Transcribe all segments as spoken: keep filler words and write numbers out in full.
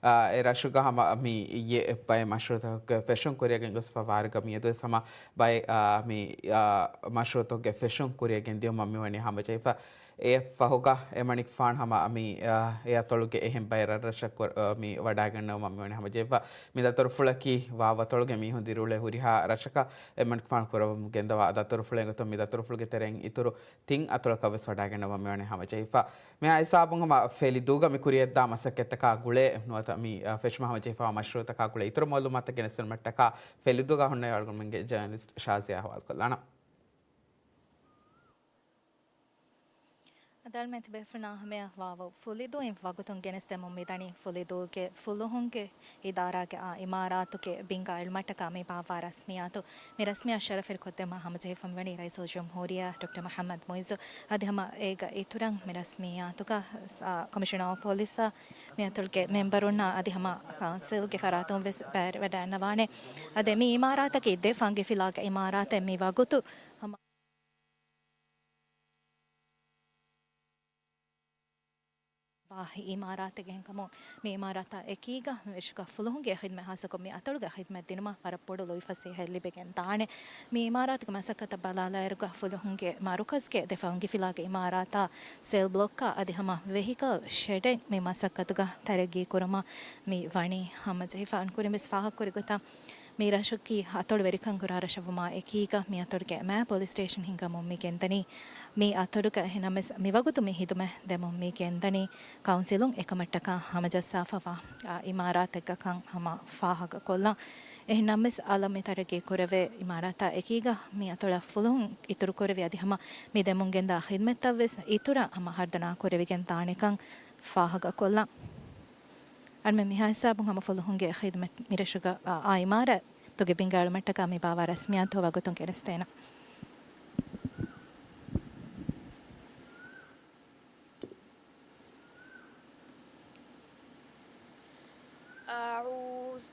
އާ، އެ ރަށުގަ ހަމަ މި އިއްޔެ ބައެއް މަޝްރޫއުތަކުގެ ފެށުން ކުރިއަށް ގެންގޮސްފަ ވާރުގަ މިއަދުވެސް ހަމަ ބައެއް، އާ، މި، އާ، މަޝްރޫއުތަކުގެ ފެށުން ކުރިއަށް ގެންދިއުމަށް މިވަނީ ހަމަޖެހިފަ. އެ ފަހުގަ އެމަނިކުފާނު ހަމަ މި، އާ، އެ އަތޮޅުގެ އެހެން ބައެއް ރަށްރަށަށް ކުރ-، އާ، މި ވަޑައިގަންނަވުމަށް މިވަނީ ހަމަޖެހިފަ. މި ދަތުރުފުޅަކީ ވާވު އަތޮޅުގެ މީހުން ދިރިއުޅޭ ހުރިހާ ރަށަކަށް އެމަނިކުފާނު ކުރައްވަމުން ގެންދަވާ ދަތުރުފުޅެއް ގޮތުން މި ދަތުރުފުޅުގެ ތެރެއިން އިތުރު ތިން އަތޮޅަކަށް ވެސް ވަޑައިގަންނަވަން މިވަނީ ހަމަޖެހިފަ. މިހާ ހިސާބުން ހަމަ ފެލިދޫގަ މި ކުރިޔަށްދާ މަސައްކަތްތަކާ ގުޅޭ ނުވަތަ މި، އަ، ފެށުމަށް ހަމަޖެހިފައިވާ މަޝްރޫއުތަކާ ގުޅޭ އިތުރު މައުލޫމާތު ގެނެސްދިނުމަށްޓަކާ ފެލިދޫގަ ހުންނަވާ އަޅުގަނޑުމެންގެ ޖާނަލިސްޓް ޝާޒިޔާ އަހުވާލުކޮށްލާނަން. އަދި އަޅުމެން ތިބޭފުޅުންނާ ހަމަޔަށް ވާވު ފުލިދޫއިން ވަގުތުން ގެނެސްދެމުން މިދަނީ ފުލިދޫގެ ފުލުހުންގެ އިދާރާގެ އާ އިމާރާތުގެ ބިންގާ އެޅުމަށްޓަކާ މި ބާއްވާ ރަސްމިއްޔާތު. މި ރަސްމިއްޔާތު ޝަރަފުވެރިކޮށްދެއްވުމަށް ހަމަޖެހިފަ މިވަނީ ރައީސުލްޖުމްހޫރިއްޔާ ޑޮކްޓަރ މުޙައްމަދު މުޢިއްޒު. އަދި ހަމަ އޭގަ އިތުރަށް މި ރަސްމިއްޔާތުގަ، އާ، ކޮމިޝަނަރ އޮފް ޕޮލިސްއާ މި އަތޮޅުގެ މެމްބަރުންނާ އަދި ހަމަ ކައުންސިލްގެ ފަރާތުން ވެސް ބައިވެވަޑައިގަންނަވާނެ. އަދި މި އިމާރާތަކީ ދެ ފަންގިފިލާގެ އިމާރާތެއް. މި ވަގުތު ހަމަ ވާ އިމާރާތެއް އެހެންކަމުން، މި އިމާރާތާ އެކީގަ މި ރަށުގަ ފުލުހުންގެ ޚިދްމަތް ހާއްސަކޮށް މި އަތޮޅުގެ ޚިދްމަތް ދިނުމަށް ވަރަށް ބޮޑު ލުއިފަސޭހައެއް ލިބިގެން ދާނެ. މި އިމާރާތުގެ މަސައްކަތަށް ބަލާލާއިރުގަ ފުލުހުންގެ މަރުކަޒުގެ ދެ ފަންގިފިލާގެ އިމާރާތާ ސެލް ބްލޮކާ އަދި ހަމަ ވެހިކަލް ޝެޑެއް މި މަސައްކަތުގަ ތަރައްގީ ކުރުމަށް މި ވަނީ ހަމަޖެހިފަ. އަންނަ ކުރިން ވެސް ފާހަގަކުރި ގޮތަށް، މި ރަށަކީ އަތޮޅު ވެރިކަން ކުރާ ރަށަށް ވުމާ އެކީގަ، މި އަތޮޅުގެ މާ ޕޮލިސް ސްޓޭޝަން ހިންގަމުން މި ގެންދަނީ. މި އަތޮޅުގަ އެހެންނަމަވެސް، މިވަގުތު މި ހިދުމަތް ދެމުން މި ގެންދަނީ ކައުންސިލުން އެކަމަށްޓަކާ ހަމަޖައްސާފަވާ، އާ، އިމާރާތެއްގަކަން ހަމަ ފާހަގަކޮށްލަން. އެހެންނަމަވެސް، އަލަށް މި ތަރައްގީ ކުރެވޭ އިމާރާތާ އެކީގަ، މި އަތޮޅަށް ފުލުހުން އިތުރުކުރެވި އަދި ހަމަ މި ދެމުން ގެންދާ ޚިދްމަތްތައް ވެސް އިތުރަށް ހަމަ ހަރުދަނާ ކުރެވިގެން ދާނެކަން ފާހަގަކޮށްލަން. އަޅުމެން މިހާ ހިސާބުން ހަމަ ފުލުހުންގެ ޚިދްމަތް މިރަށުގަ، އާ، އާ އިމާރާތުގެ ބިންގާ އެޅުމަށްޓަކާ މި ބާއްވާ ރަސްމިއްޔާތު ވަގުތުން ގެނެސްދޭނަން. أعوذ،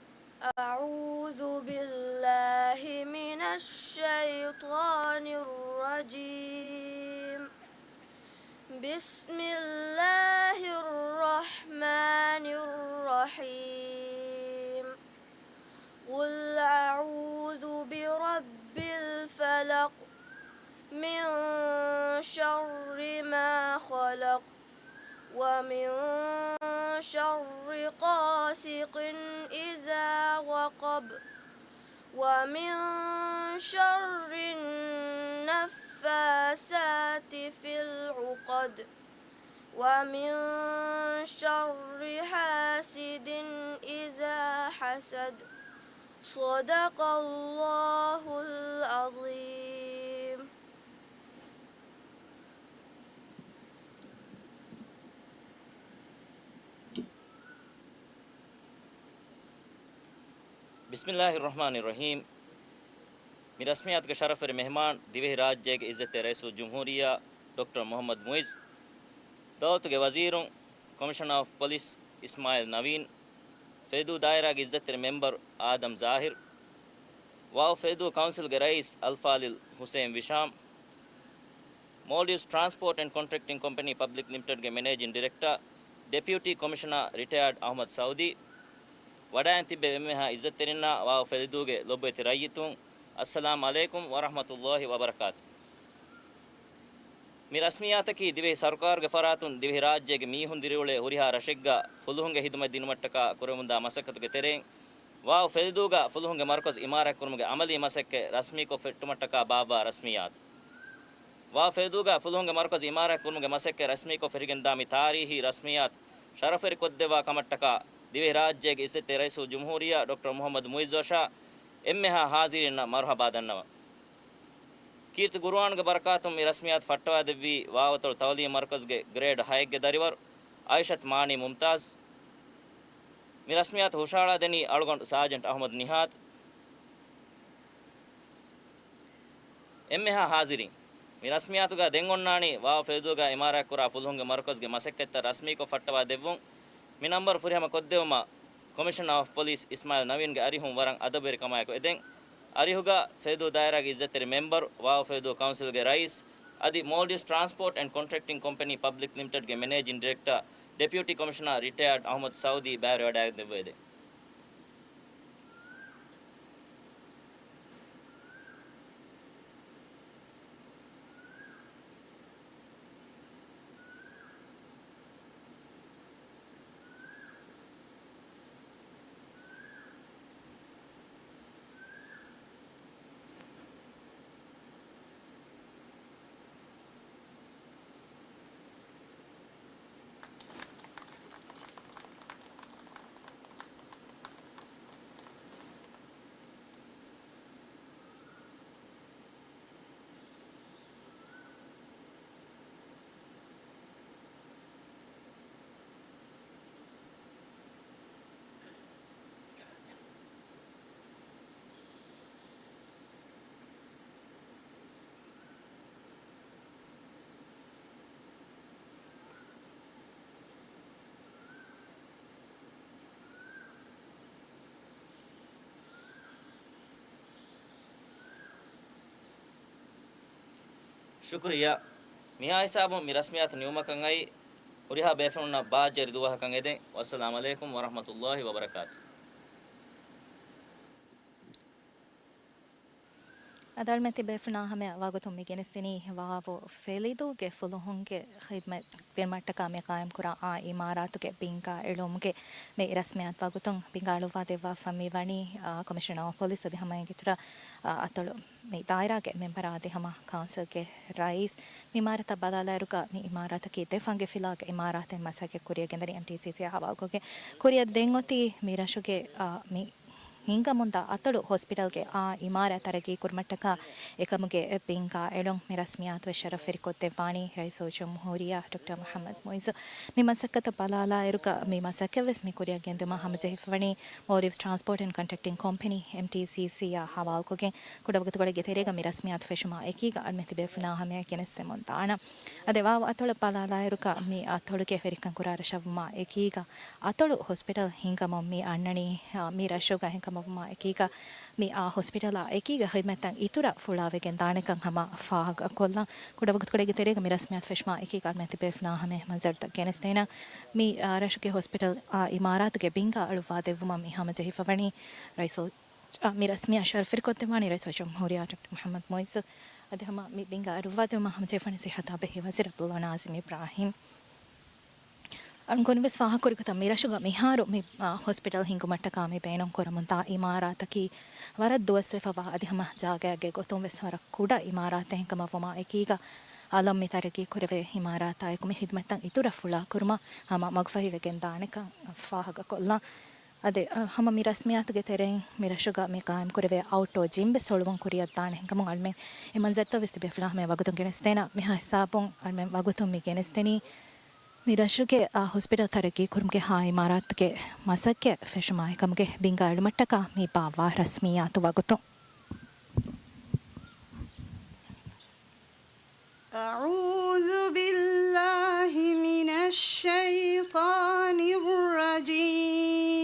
أعوذ بالله من الشيطان الرجيم. بسم الله الرحمن الرحيم. قل أعوذ برب الفلق. من شر ما خلق. ومن شر غاسق إذا وقب. ومن شر النفاثات في العقد. ومن شر حاسد إذا حسد. صدق الله العظيم. ބިސްމިއްލާހި ރަޙްމާނި ރަޙީމް. މި ރަސްމިއްޔާތުގެ ޝަރަފުވެރި މެހެމާން، ދިވެހިރާއްޖޭގެ އިއްޒަތްތެރި ރައީސުލްޖުމްހޫރިއްޔާ ޑޮކްޓަރ މުޙައްމަދު މުޢިއްޒު، ދައުލަތުގެ ވަޒީރު، ކޮމިޝަނަރ އޮފް ޕޮލިސް އިސްމާޢީލް ނަވީން، ފެލިދޫ ދާއިރާގެ އިއްޒަތްތެރި މެމްބަރު އާދަމް ޒާހިރު، ވާވު ފެލިދޫ ކައުންސިލްގެ ރައީސް އަލްފާޟިލް ހުސެއިން ވިޝާމް، މޯލްޑިވްސް ޓްރާންސްޕޯޓް އެންޑް ކޮންޓްރެކްޓިން ކޮމްޕެނީ ޕަބްލިކް ލިމިޓެޑްގެ މެނޭޖިން ޑިރެކްޓަރ، ޑެޕިއުޓީ ކޮމިޝަނަރ ރިޓަޔާޑް އަޙްމަދު ސައުދީ، ވަޑައިން ތިއްބެވި އެންމެހާ އިއްޒަތްތެރިންނާ ވާވު ފެލިދޫގެ ލޮބުވެތި ރައްޔިތުން، އައްސަލާމް ޢަލައިކުމް ވަރަޙްމަތުﷲ ވަބަރަކާތު. މި ރަސްމިއްޔާތަކީ ދިވެހި ސަރުކާރުގެ ފަރާތުން ދިވެހިރާއްޖޭގެ މީހުން ދިރިއުޅޭ ހުރިހާ ރަށެއްގަ ފުލުހުންގެ ޚިދުމަތް ދިނުމަށްޓަކާ ކުރެވެމުންދާ މަސައްކަތުގެ ތެރެއިން، ވާވު ފެލިދޫގަ ފުލުހުންގެ މަރުކަޒު އިމާރާތްކުރުމުގެ ޢަމަލީ މަސައްކަތް ރަސްމީކޮށް ފެއްޓުމަށްޓަކާ ބާއްވާ ރަސްމިއްޔާތު. ވާވު ފެލިދޫގަ ފުލުހުންގެ މަރުކަޒު އިމާރާތްކުރުމުގެ މަސައްކަތް ރަސްމީކޮށް ފެށިގެންދާ މި ތާރީހީ ރަސްމިއްޔާތު ޝަރަފުވެރިކޮށްދެއްވާ ކަމަށްޓަކާ ދިވެހިރާއްޖޭގެ އިއްޒަތްތެރި ރައީސުލްޖުމްހޫރިއްޔާ ޑޮކްޓަރ މުޙައްމަދު މުޢިއްޒުއަށާ އެންމެހާ ޙާޟިރީންނަށް މަރުޙަބާ ދަންނަވަން. ކީރިތި ޤުރުއާނުގެ ބަރަކާތުން މި ރަސްމިއްޔާތު ފައްޓަވާދެއްވީ ވާވަތޮޅު ތަޢުލީމީ މަރުކަޒުގެ ގްރޭޑް ހައެއްގެ ދަރިވަރު އައިޝަތު މާނީ މުމްތާޒް. މި ރަސްމިއްޔާތު ހުށަހަޅާދެނީ އަޅުގަނޑު ސާޖެންޓް އަޙްމަދު ނިހާދު. އެންމެހާ ޙާޟިރީން، މި ރަސްމިއްޔާތުގަ ދެން އޮންނާނީ ވާވު ފެލިދޫގަ އިމާރާތްކުރާ ފުލުހުންގެ މަރުކަޒުގެ މަސައްކަތްތައް ރަސްމީކޮށް ފައްޓަވާ ދެއްވުން. މި ނަންބަރު ފުރިހަމަ ކޮށްދެއްވުމަށް ކޮމިޝަނަރ އޮފް ޕޮލިސް އިސްމާޢީލް ނަވީންގެ އަރިހުން ވަރަށް އަދަބުވެރިކަމާއެކު އެދެން. އަރިހުގަ ފެލިދޫ ދާއިރާގެ އިއްޒަތްތެރި މެމްބަރު، ވާވު ފެލިދޫ ކައުންސިލްގެ ރައީސް، އަދި މޯލްޑިވްސް ޓްރާންސްޕޯޓް އެންޑް ކޮންޓްރެކްޓިން ކޮމްޕެނީ ޕަބްލިކް ލިމިޓެޑްގެ މެނޭޖިން ޑިރެކްޓަރ ޑެޕިއުޓީ ކޮމިޝަނަރ ރިޓަޔާޑް އަޙްމަދު ސައުދީ ބައިވެރިވެވަޑައިގެން ދެއްވައިދޭ. ޝުކުރިއްޔާ. މިހާ ހިސާބުން މި ރަސްމިއްޔާތު ނިމުމަކަށް އައީ، ހުރިހާ ބޭފުޅުންނަށް ބާއްޖަވެރި ދުވަހަކަށް އެދެން. ވައްސަލާމް ޢަލައިކުމް ވަރަޙްމަތުﷲި ވަބަރަކާތު. އަދި އަޅުމެން ތިބޭފުޅުންނާ ހަމަޔަށް ވަގުތުން މި ގެނެސްދިނީ ވާވު ފެލިދޫގެ ފުލުހުންގެ ޚިދްމަތް ދިނުމަށްޓަކާ މި ޤާއިމްކުރާ އާ އިމާރާތުގެ ބިންގާ އެޅުމުގެ މި ރަސްމިއްޔާތު ވަގުތުން ބިންގާ އަޅުއްވާ ދެއްވާފަ މި ވަނީ، އާ، ކޮމިޝަނަރ އޮފް ޕޮލިސް އަދި ހަމަ އޭގެ އިތުރަށް، އާ، އަތޮޅު މި ދާއިރާގެ މެމްބަރާ އަދި ހަމަ ކައުންސިލްގެ ރައީސް. މި އިމާރާތަށް ބަލާލާއިރުގަ މި އިމާރާތަކީ ދެ ފަންގެ ފިލާގެ އިމާރާތެއް މަސައްކަތް ކުރިޔަށް ގެންދަނީ އެމްޓީސީސީއާ ހަވާލުކޮށްގެން. ކުރިއަށް ދެން އޮތީ މި ރަށުގެ، އާ، މި ހިންގަމުންދާ އަތޮޅު ހޮސްޕިޓަލްގެ އާ އިމާރާތް ތަރައްގީ ކުރުމަށްޓަކާ އެކަމުގެ ބިންގާ އެޅުން މި ރަސްމިއްޔާތުވެސް ޝަރަފްވެރިކޮށްދެއްވާނީ ރައީސުލްޖުމްހޫރިއްޔާ ޑޮކްޓަރ މުޙައްމަދު މުޢިއްޒު. މި މަސައްކަތަށް ބަލާލާއިރުގަ މި މަސައްކަތްވެސް މި ކުރިއަށް ގެންދިއުމަށް ހަމަޖެހިފަވަނީ މޯލްޑިވްސް ޓްރާންސްޕޯޓް އެންޑް ކޮންޓްރެކްޓިން ކޮމްޕެނީ، އެމްޓީސީސީއާ ހަވާލުކޮށްގެން. ކުޑަވަގުތުކޮޅެއްގެ ތެރޭގަ މި ރަސްމިއްޔާތު ފެށުމާ އެކީގަ އަޅުމެން ތިބޭފުޅުންނާ ހަމަޔަށް ގެނެސްދެމުން ދާނަން. އަދި ވާވު އަތޮޅަށް ބަލާލާއިރުގަ މި އަތޮޅުގެ ވެރިކަން ކުރާ ރަށަށްވުމާ އެކީގަ އަތޮޅު ހޮސްޕިޓަލް ހިންގަމުން މި އަންނަނީ، އާ، މި ރަށުގަ ހިންގަމުން ވުމާ އެކީގަ މި އާ ހޮސްޕިޓަލާ އެކީގަ ޚިދްމަތްތައް އިތުރަށް ފުޅާވެގެން ދާނެކަން ހަމަ ފާހަގަކޮށްލަން. ކުޑަވަގުތުކޮޅެއްގެ ތެރޭގަ މި ރަސްމިއްޔާތު ފެށުމާ އެކީގަ އަޅުމެން ތިބޭފުޅުންނާ ހަމަޔަށް މަންޒަރުތައް ގެނެސްދޭނަން. މި، އާ، ރަށުގެ ހޮސްޕިޓަލް އާ އިމާރާތުގެ ބިންގާ އަޅުއްވާ ދެއްވުމަށް މި ހަމަޖެހިފަވަނީ ރައީސުލް އާ، މި ރަސްމިއްޔާ ޝަރަފްވެރިކޮށްދެއްވާނީ ރައީސުލްޖުމްހޫރިއްޔާ ޑޮކްޓަރ މުޙައްމަދު މުޢިއްޒު. އަދި ހަމަ މި ބިންގާ އަޅުއްވާދެއްވުމަށް ހަމަޖެހިފަވަނީ ސިއްހަތާ ބެހޭ ވަޒީރު ޢަބްދުﷲ ނާޒިމް އިބްރާހީމް. އަޅުގަނޑުވެސް ފާހަގަކުރި ގޮތަށް މި ރަށުގަ މިހާރު މި، އާ، ހޮސްޕިޓަލް ހިންގުމަށްޓަކާ މި ބޭނުންކުރަމުންދާ އިމާރާތަކީ ވަރަށް ދުވަސްވެފަވާ އަދި ހަމަ ޖާގައެއްގެ ގޮތުންވެސް ވަރަށް ކުޑަ އިމާރާތެއް ހިންގަމަށްވުމާ އެކީގަ އަލަށް މި ތަރައްގީ ކުރެވޭ އިމާރާތާއެކު މި ޚިދްމަތްތައް އިތުރަށް ފުޅާކުރުމަށް ހަމަ މަގުފަހިވެގެން ދާނެކަން ފާހަގަކޮށްލަން. އަދި، އަ، ހަމަ މި ރަސްމިއްޔާތުގެ ތެރެއިން މި ރަށުގަ މި ޤާއިމްކުރެވޭ އައުޓްޑޯ ޖިމްވެސް ހުޅުވުން ކުރިއަށްދާނެ ހިނގަމުން އަޅުމެން އެ މަންޒަރުތައްވެސް ތިބޭފުޅާ ހަމަޔަށް ވަގުތުން ގެނެސްދޭނަން. މިހާ ހިސާބުން އަޅުމެން ވަގުތުން މި ގެނެސްދެނީ މި ރަށުގެ އާ ހޮސްޕިޓަލް ތަރައްގީ ކުރުމުގެ އާ އިމާރާތުގެ މަސައްކަތް ފެށުމާ އެކަމުގެ ބިންގާ އެޅުމަށްޓަކާ މި ބާއްވާ ރަސްމިއްޔާތު ވަގުތު. أعوذ بالله من الشيطان الرجيم.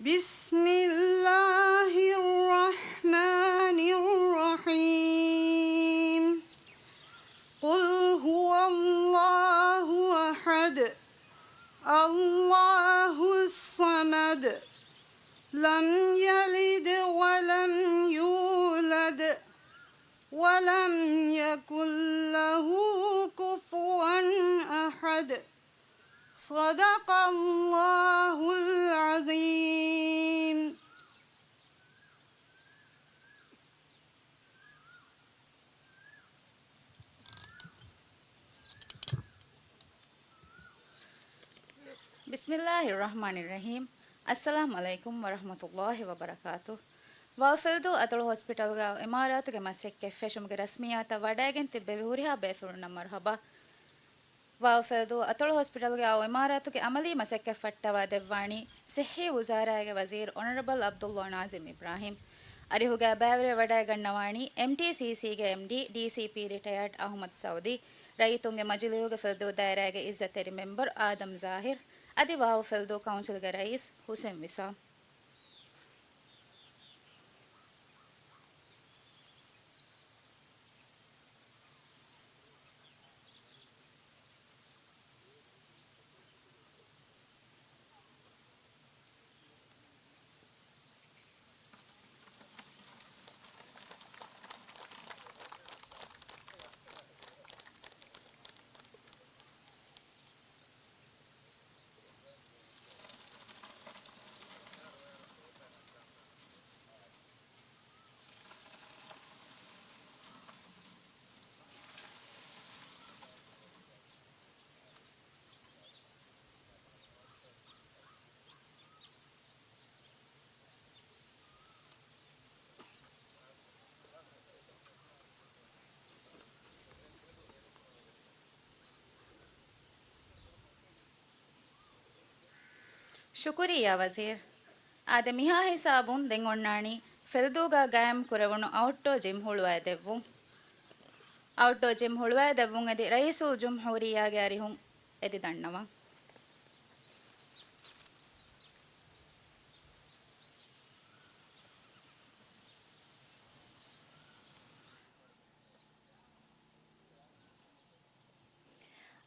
بسم الله الرحمن الرحيم. قل هو الله أحد. الله الصمد. لم يلد ولم يولد. ولم يكن له كفوا أحد. صدق الله العظيم. بسم الله الرحمن الرحيم. السلام عليكم ورحمة الله وبركاته. ވާވު ފެލުދޫ އަތޮޅު ހޮސްޕިޓަލްގައި އިމާރާތުގެ މަސައްކަތް ފެށުމުގެ ރަސްމިއްޔާތަށް ވަޑައިގެން ތިއްބެވި ހުރިހާ ބޭފުޅުންނަށް މަރުޙަބާ. ވާވު ފެލުދޫ އަތޮޅު ހޮސްޕިޓަލްގެ އާ އިމާރާތުގެ އަމަލީ މަސައްކަތް ފައްޓަވާ ދެއްވާނީ ޞިއްޙީ ވުޒާރާގެ ވަޒީރު އޮނަރަބަލް ޢަބްދުﷲ ނާޒިމް އިބްރާހީމް. އަރިހުގައި ބައިވެރިވެވަޑައިގަންނަވާނީ އެމްޓީސީސީގެ އެމްޑީ، ޑީސީޕީ ރިޓަޔާޑް އަޙްމަދު ސައުދީ، ރައްޔިތުންގެ މަޖިލީހުގެ ފެލުދޫ ދާއިރާގެ ޢިއްޒަތްތެރި މެމްބަރު އާދަމް ޒާހިރު، އަދި ވާވު ފެލުދޫ ކައުންސިލްގެ ރައީސް ހުސެން ވިސާމް. ޝުކުރިއްޔާ ވަޒީރު. އާދެ، މިހާ ހިސާބުން ދެން އޮންނާނީ ފެލުދޫގަ ގާއިމް ކުރެވުނު އައުޓްޑޯ ޖިމް ހުޅުވައިދެއްވުން. އައުޓްޑޯ ޖިމް ހުޅުވައިދެއްވުން އެދި ރައީސުލްޖުމްހޫރިއްޔާގެ އަރިހުން އެދި ދަންނަވަން.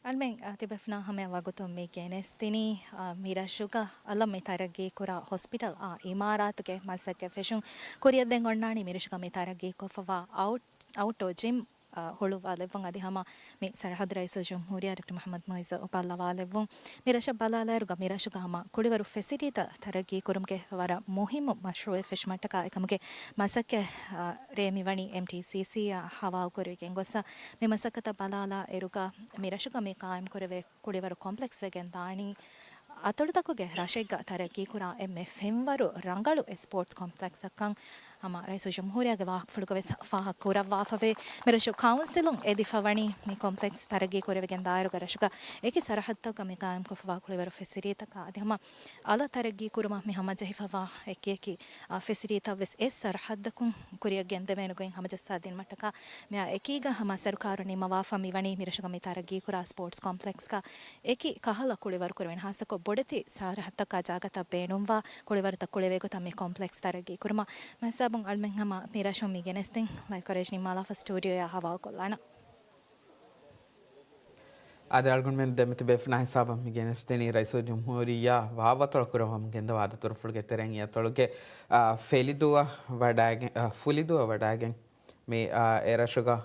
އަޅުމެން، އާ، ތިބޭފުޅުންނާ ހަމަޔަށް ވަގުތުން މި ގެނެސްދިނީ، އާ، މި ރަށުގަ އަލަށް މި ތަރައްގީކުރާ ހޮސްޕިޓަލް އާ އިމާރާތުގެ މަސައްކަތް ފެށުން. ކުރިއަށް ދެން އޮންނާނީ މި ރަށުގަ މި ތަރައްގީކޮށްފަވާ އައުޓް، އައުޓްޑޯ ޖިމް، އާ، ހުޅުވާލެއްވުން. އަދި ހަމަ މި ސަރަހައްދު ރައީސުލްޖުމްހޫރިއްޔާ ޑޮކްޓަރ މުޙައްމަދު މުޢިއްޒު ބައްލަވާލެއްވުން. މި ރަށަށް ބަލާލާއިރުގަ މި ރަށުގަ ހަމަ ކުޅިވަރު ފެސިލިޓީތައް ތަރައްގީކުރުމުގެ ވަރަށް މުހިއްމު މަޝްރޫޢެއް ފެށުމަށްޓަކާ އެކަމުގެ މަސައްކަތް، އާ، ރޭ މިވަނީ އެމްޓީސީސީއާ ހަވާލުކުރެވިގެން ގޮސް. މި މަސައްކަތަށް ބަލާލާ އިރުގަ މި ރަށުގަ މި ޤާއިމްކުރެވޭ ކުޅިވަރު ކޮމްޕްލެކްސް ވެގެން ދާނީ އަތޮޅުތަކުގެ ރަށެއްގަ ތަރައްގީކުރާ އެންމެ ފެންވަރު ރަނގަޅު ސްޕޯޓްސް ކޮމްޕްލެކްސްއަކަށް. ހަމަ ރައީސުލްޖުމްހޫރިއްޔާގެ ވާހަކަފުޅުގަ ވެސް ފާހަގަ ކުރައްވާފަވޭ. މި ރަށު ކައުންސިލުން އެދިފަވަނީ މި ކޮމްޕްލެކްސް ތަރައްގީ ކުރެވިގެން ދާއިރުގަ ރަށުގަ އެކި ސަރަހައްދަކަށް މި ޤާއިމްކޮށްފަވާ ކުޅިވަރު ފެސިލިޓީތަކާ އަދި ހަމަ އަލަށް ތަރައްގީ ކުރުމަށް މި ހަމަޖެހިފަވާ އެކި އެކި، އާ، ފެސިލިޓީތައް ވެސް އެ ސަރަހައްދަކުން ކުރިއަށް ގެންދެވޭނެ ގޮތް ހަމަޖައްސާ ދިނުމަށްޓަކާ މިއާ އެކީގަ ހަމަ ސަރުކާރުން ނިންމަވާފަ މިވަނީ މި ރަށުގަ މި ތަރައްގީކުރާ ސްޕޯޓްސް ކޮމްޕްލެކްސްގަ އެކި ކަހަލަ ކުޅިވަރު ކުރެވޭނެ. ހާއްސަކޮށް ބޮޑެތި ސަރަހައްދަކާ ޖާގަތައް ބޭނުންވާ ކުޅިވަރުތައް ކުޅެވޭ ގޮތަށް މި ކޮމްޕްލެކްސް ތަރައްގީ ކުރުމަށް. މިހިސާބުން އަޅުމެން ހަމަ މި ރަށުން މި ގެނެސްދިން ލައިވް ކަވަރޭޖް ނިންމާލާފަ ސްޓޫޑިއޯއާ ހަވާލުކޮށްލާނަން. އާދެ، އަޅުގަނޑުމެން ދެމެތި ބޭފުޅުންނާ ހިސާބަށް މި ގެނެސްދިނީ ރައީސުލްޖުމްހޫރިއްޔާ ވާވަތޮޅު ކުރައްވަމުން ގެންދަވާ ދަތުރުފުޅުގެ ތެރެއިން އަތޮޅުގެ، އާ، ފެލިދޫއަށް ވަޑައިގެން، އާ، ފުލިދޫއަށް ވަޑައިގެން މި، އާ، އެ ރަށުގަ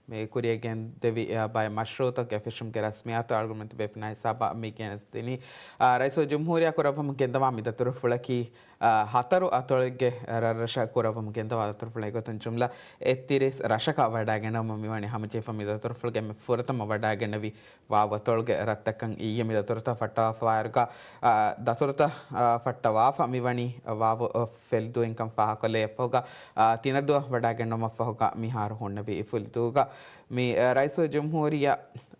މި ކުރިއަށް ގެންދެވި، އާ، ބައެއް މަޝްރޫޢުތަކުގެ ފެށުމުގެ ރަސްމިއްޔާތު އަޅުގަނޑުމެން ތިބޭފުޅުންނާ ހިސާބަށް މި ގެނެސްދިނީ. އާ، ރައީސުލްޖުމްހޫރިއްޔާ ކުރައްވަމުން ގެންދަވާ މި ދަތުރުފުޅަކީ، އާ، ހަތަރު އަތޮޅެއްގެ ރަށްރަށަށް ކުރައްވަމުން ގެންދަވާ ދަތުރުފުޅެއް ގޮތުން ޖުމްލަ އެއްތިރީސް ރަށަކަށް ވަޑައިގެންނަވަމުން މިވަނީ ހަމަޖެހިފަ. މި ދަތުރުފުޅުގެ އެންމެ ފުރަތަމަ ވަޑައިގެންނެވި ވާވު އަތޮޅުގެ ރަށްތަކަށް އިއްޔެ މި ދަތުރުތައް ފައްޓަވާފަވާއިރުގަ، އާ، ދަތުރުތައް، އާ، ފައްޓަވާފަ މިވަނީ ވާވު، އާ، ފެލިދޫއިންކަން ފާހަގަކޮށްލެވި އެއަށްފަހުގަ، އާ، ތިނަދޫއަށް ވަޑައިގެންނަވުމަށްފަހުގަ މިހާރު ހުންނެވި ފުލިދޫގަ މި، އާ، ރައީސުލްޖުމްހޫރިއްޔާ،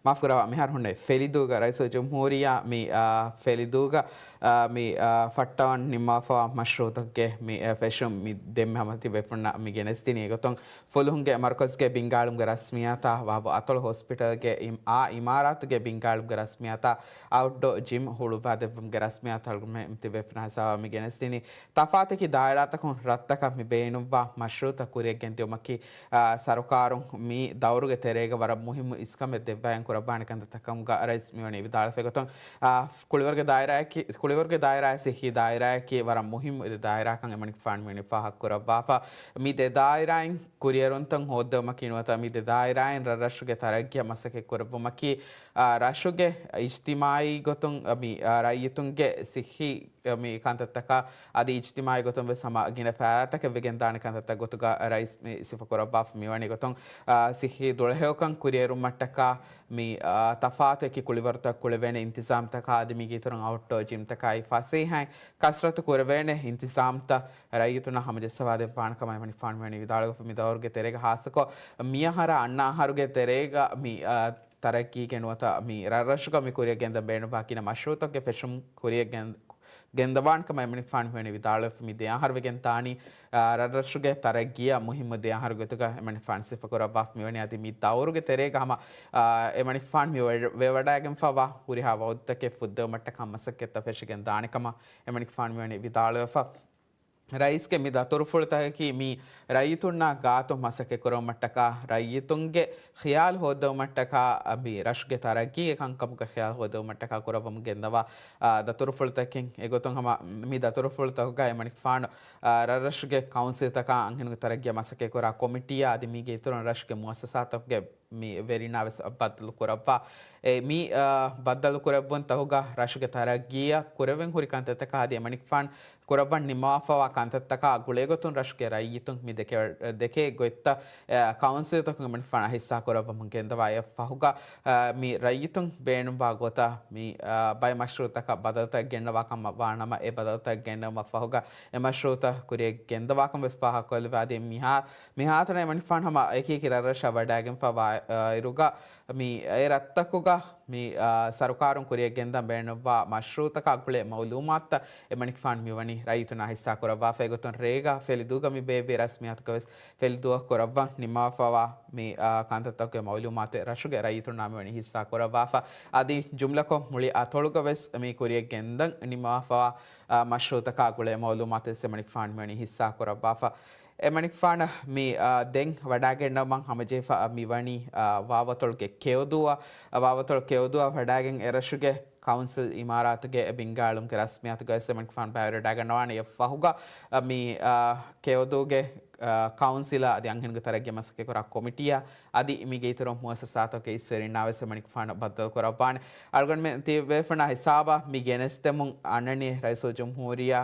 މާފުކުރައްވާ، މިހާރު ހުންނެވި ފެލިދޫގަ ރައީސުލްޖުމްހޫރިއްޔާ މި، އާ، ފެލިދޫގަ، އާ، މި، އާ، ފައްޓަވަން ނިންމާފަވާ މަޝްރޫޢުތަކުގެ މި، އާ، ފެށުން މި ދެންމެ ހަމަ ތިބޭފުޅުންނަށް މި ގެނެސްދިނީ. އެގޮތުން ފުލުހުންގެ މަރުކަޒުގެ ބިންގާޅުމުގެ ރަސްމިއްޔާތާ ވާވު އަތޮޅު ހޮސްޕިޓަލްގެ އިމް-، އާ އިމާރާތުގެ ބިންގާޅުމުގެ ރަސްމިއްޔާތާ އައުޓްޑޯ ޖިމް ހުޅުވާދެއްވުމުގެ ރަސްމިއްޔާތު އަޅުގަނޑުމެން ތިބޭފުޅުންނާ ހިސާބަށް މި ގެނެސްދިނީ. ތަފާތު އެކި ދާއިރާތަކުން ރަށްތަކަށް މި ބޭނުންވާ މަޝްރޫޢުތައް ކުރިއަށް ގެންދިއުމަކީ، އާ، ސަރުކާރުން މި ދައުރުގެ ތެރޭގަ ވަރަށް މުހިއްމު އިސްކަމެއް ދެއްވައިގެން ކުރައްވާނެ ކަންތައްތަކުގަ ރައީސް މިވަނީ ވިދާޅުވެފަ. އެގޮތުން، އާ، ކުޅިވަރުގެ ދާއިރާއަކީ، ކުޅިވަރުގެ ދާއިރާއާ ސިއްހީ ދާއިރާއަކީ ވަރަށް މުހިއްމު ދެ ދާއިރާއަކަށް އެމަނިކުފާނު މިވަނީ ފާހަގަ ކުރައްވާފަ. މި ދެ ދާއިރާއިން ކުރިއެރުންތައް ހޯއްދެވުމަކީ ނުވަތަ މި ދެ ދާއިރާއިން ރަށްރަށުގެ ތަރައްގީއަށް މަސައްކަތް ކުރެއްވުމަކީ، އާ، ރަށުގެ އިޖްތިމާޢީ ގޮތުން، އަ، މި، އާ، ރައްޔިތުންގެ ސިއްހީ، އަ، މި ކަންތައްތަކާ އަދި އިޖްތިމާޢީ ގޮތުން ވެސް ހަމަ ގިނަ ފައިތަކެއް ވެގެން ދާނެ ކަންތައްތައް ގޮތުގަ ރައީސް މި ސިފަ ކުރައްވާފަ މިވަނީ. އެގޮތުން، އާ، ސިއްހީ ދުޅަހެޔޮކަން ކުރިއެރުމަށްޓަކާ މި، އާ، ތަފާތު އެކި ކުޅިވަރުތައް ކުޅެވޭނެ އިންތިޒާމްތަކާ އަދި މީގެ އިތުރުން އައުޓްޑޯ ޖިމްތަކާއި ފަސޭހައިން ކަސްރަތު ކުރެވޭނެ އިންތިޒާމްތައް ރައްޔިތުންނަށް ހަމަޖައްސަވާދެއްވާނެ ކަމަށް އެމަނިކުފާނު މިވަނީ ވިދާޅުވެފަ. މި ދައުރުގެ ތެރޭގަ ހާއްސަކޮށް މިއަހަރާ އަންނަ އަހަރުގެ ތެރޭގަ މި، އާ، ތަރައްގީގެ ނުވަތަ މި ރަށްރަށުގަ މި ކުރިއަށް ގެންދަން ބޭނުންވާ ގިނަ މަޝްރޫޢުތަކުގެ ފެށުން ކުރިއަށް ގެން-، ގެންދަވާނެ ކަމަށް އެމަނިކުފާނު މިވަނީ ވިދާޅުވެފަ. މި ދެ އަހަރު ވެގެން ދާނީ، އާ، ރަށްރަށުގެ ތަރައްގީއަށް މުހިއްމު ދެ އަހަރު ގޮތުގަ އެމަނިކުފާނު ސިފަ ކުރައްވާފަ މިވަނީ. އަދި މި ދައުރުގެ ތެރޭގަ ހަމަ، އާ، އެމަނިކުފާނު މި ވެ-، ވެވަޑައިގެންފަވާ ހުރިހާ ވައުދުތަކެއް ފުއްދެވުމަށްޓަކާ މަސައްކަތްތައް ފެށިގެން ދާނެ ކަމަށް އެމަނިކުފާނު މިވަނީ ވިދާޅުވެފަ. ރައީސްގެ މި ދަތުރުފުޅުތަކަކީ މި ރައްޔިތުންނާ ގާތު މަސައްކަތް ކުރުމަށްޓަކާ، ރައްޔިތުންގެ ޚިޔާލު ހޯއްދެވުމަށްޓަކާ، މި ރަށުގެ ތަރައްގީގެ ކަންކަމުގެ ޚިޔާލު ހޯއްދެވުމަށްޓަކާ ކުރައްވަމުން ގެންދަވާ، އާ، ދަތުރުފުޅުތަކެއް. އެގޮތުން ހަމަ މި ދަތުރުފުޅުތަކުގައި އެމަނިކުފާނު، އާ، ރަށްރަށުގެ ކައުންސިލްތަކާ އަންހެނުންގެ ތަރައްގީއަށް މަސައްކަތް ކުރާ ކޮމިޓީއާ އަދި މީގެ އިތުރުން ރަށުގެ މުއައްސަސާތަކުގެ މި ވެރިންނާ ވެސް ބައްދަލު ކުރައްވާ. އެ، މި، އާ، ބައްދަލު ކުރެއްވުންތަކުގަ ރަށުގެ ތަރައްގީއަށް ކުރެވެން ހުރި ކަންތައްތަކާ އަދި އެމަނިކުފާނު ކުރައްވަން ނިންމަވާފަވާ ކަންތައްތަކާ ގުޅޭގޮތުން ރަށުގެ ރައްޔިތުން މި ދެކެ، ދެކޭ ގޮތްތައް، އެ، ކައުންސިލްތަކުން އެމަނިކުފާނަށް ހިއްސާ ކުރައްވަމުން ގެންދަވާ. އެއަށްފަހުގަ، އެ، މި ރައްޔިތުން ބޭނުންވާ ގޮތަށް މި، އެ، ބައެއް މަޝްރޫޢުތަކަށް ބަދަލުތައް ގެންނަވާ ކަމަށް ވާނަމަ، އެ ބަދަލުތައް ގެންނެވުމަށްފަހުގަ އެ މަޝްރޫޢުތައް ކުރިއަށް ގެންދަވާކަން ވެސް ފާހަގަކޮށްލެވޭ. އަދި މިހާ މިހާތަނަށް އެމަނިކުފާނު ހަމަ އެކި އެކި ރަށްރަށަށް ވަޑައިގެންފަވާ އިރުގަ މި އެ ރަށްތަކުގަ މި، އާ، ސަރުކާރުން ކުރިއަށް ގެންދަން ބޭނުންވާ މަޝްރޫއުތަކާ ގުޅޭ މައުލޫމާތުތައް އެމަނިކުފާނު މިވަނީ ރައްޔިތުންނާ ހިއްސާ ކުރައްވާފަ. އެގޮތުން ރޭގަ ފެލިދޫގަ މި ބޭއްވި ރަސްމިއްޔާތުގަވެސް ފެލިދުވަހު ކުރައްވަން ނިންމާފަވާ މި، އާ، ކަންތައްތަކުގެ މައުލޫމާތެއް ރަށުގެ ރައްޔިތުންނާ މިވަނީ ހިއްސާ ކުރައްވާފަ. އަދި ޖުމްލަކޮށް މުޅި އަތޮޅުގަވެސް މި ކުރިއަށް ގެންދަން ނިންމާފަވާ، އާ، މަޝްރޫއުތަކާ ގުޅޭ މައުލޫމާތެއް އެމަނިކުފާނު މިވަނީ ހިއްސާ ކުރައްވާފަ. އެމަނިކުފާނަށް މި، އާ، ދެން ވަޑާގެންނަވަމަން ހަމަޖެހިފަ، އާ، މިވަނީ، އާ، ވާވަތޮޅުގެ ކެޔޮދޫއަށް، އާ، ވާވަތޮޅު ކެޔޮދޫއަށް ވަޑާގެން އެރަށުގެ ކައުންސިލް އިމާރާތުގެ ބިންގާޅުމުގެ ރަސްމިއްޔާތުގައި އެމަނިކުފާނު ބައިވެރިވެވަޑާގަންނަވާނެ. އެއަށްފަހުގަ، އާ، މި، އާ، ކެޔޮދޫގެ، އާ، ކައުންސިލާ އަދި އަންހެނުންގެ ތަރައްގީ މަސައްކަތްކުރާ ކޮމިޓީއާ އަދި މީގެ އިތުރުން މުއައްސަސާތަކުގެ އިސްވެރިންނާވެސް އެމަނިކުފާނަށް ބައްދަލުކުރައްވާނެ. އަޅުގަނޑުމެން ތިބޭފުޅުންނާ ހިސާބަށް މި ގެނެސްދެމުން އަންނަނީ ރައީސުލްޖުމްހޫރިއްޔާ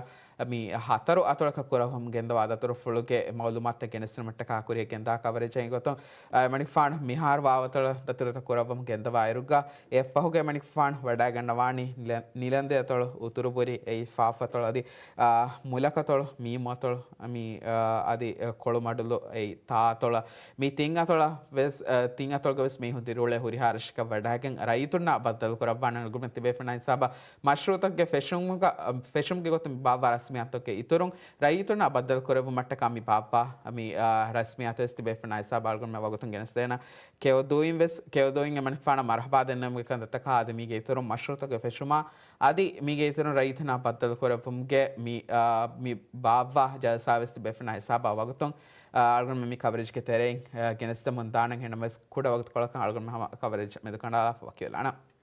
މި ހަތަރު އަތޮޅަކަށް ކުރައްވަމުން ގެންދަވާ ދަތުރުފުޅުގެ މައުލޫމާތުތައް ގެނެސްދިނުމަށްޓަކާ ކުރިއަށް ގެންދާ ކަވަރޭޖާ ގޮތުން، އަ، އެމަނިކުފާނު މިހާރު ވާވަތޮޅަށް ދަތުރުތައް ކުރައްވަމުން ގެންދަވާ އިރުގަ އެއަށްފަހުގަ އެމަނިކުފާނު ވަޑާގަންނަވާނީ ނިލަ-، ނިލަންދެ އަތޮޅު، އުތުރުބުރި، އެއީ ފާފަތޮޅު އަދި، އަ، މުލަކަތޮޅު، މީމު އަތޮޅު، މި، އަ، އަދި، އަ، ކޮޅުމަޑުލު، އެއީ ތާ އަތޮޅަށް. މި ތިން އަތޮޅަށް ވެސް، އަ، ތިން އަތޮޅުގަ ވެސް މީހުން ދިރިއުޅޭ ހުރިހާ ރަށަކަށް ވަޑާގެން ރައްޔިތުންނާ ބައްދަލު ކުރައްވާނެ. އަޅުގަނޑުމެން ތިބޭފުޅުންނާ ހިސާބަށް މަޝްރޫއުތަކުގެ ފެށުމުގަ، އަ، ފެށުމުގެ ގޮތުން ބާއްވާ ރަސްމިއްޔާތުތަކުގެ އިތުރުން ރައްޔިތުންނާ ބައްދަލު ކުރެއްވުމަށްޓަކާ މި ބާއްވާ މި، އަ، ރަސްމިއްޔާތު ވެސް ތިބޭފުޅުންނާ ހިސާބަށް އަޅުގަނޑުމެން ވަގުތުން ގެނެސްދޭނަން. ކެޔޮދޫއިން ވެސް، ކެޔޮދޫއިން އެމަނިކުފާނަށް މަރުޙަބާ ދެންނެވުމުގެ ކަންތައްތަކާ އަދި މީގެ އިތުރުން މަޝްރޫއުތަކުގެ ފެށުމާ އަދި މީގެ އިތުރުން ރައްޔިތުންނާ ބައްދަލު ކުރެއްވުމުގެ މި، އާ، މި ބާއްވާ ޖަލްސާ ވެސް ތިބޭފުޅުންނާ ހިސާބަށް ވަގުތުން، އާ، އަޅުގަނޑުމެން މި ކަވަރޭޖްގެ ތެރެއިން، އާ، ގެނެސްދެމުން ދާނަން. އެހެންނަމަވެސް ކުޑަ ވަގުތުކޮޅަކަށް އަޅުގަނޑުމެން ހަމަ ކަވަރޭޖް މެދުކަނޑާލާފަ ވަކިވެލާނަން.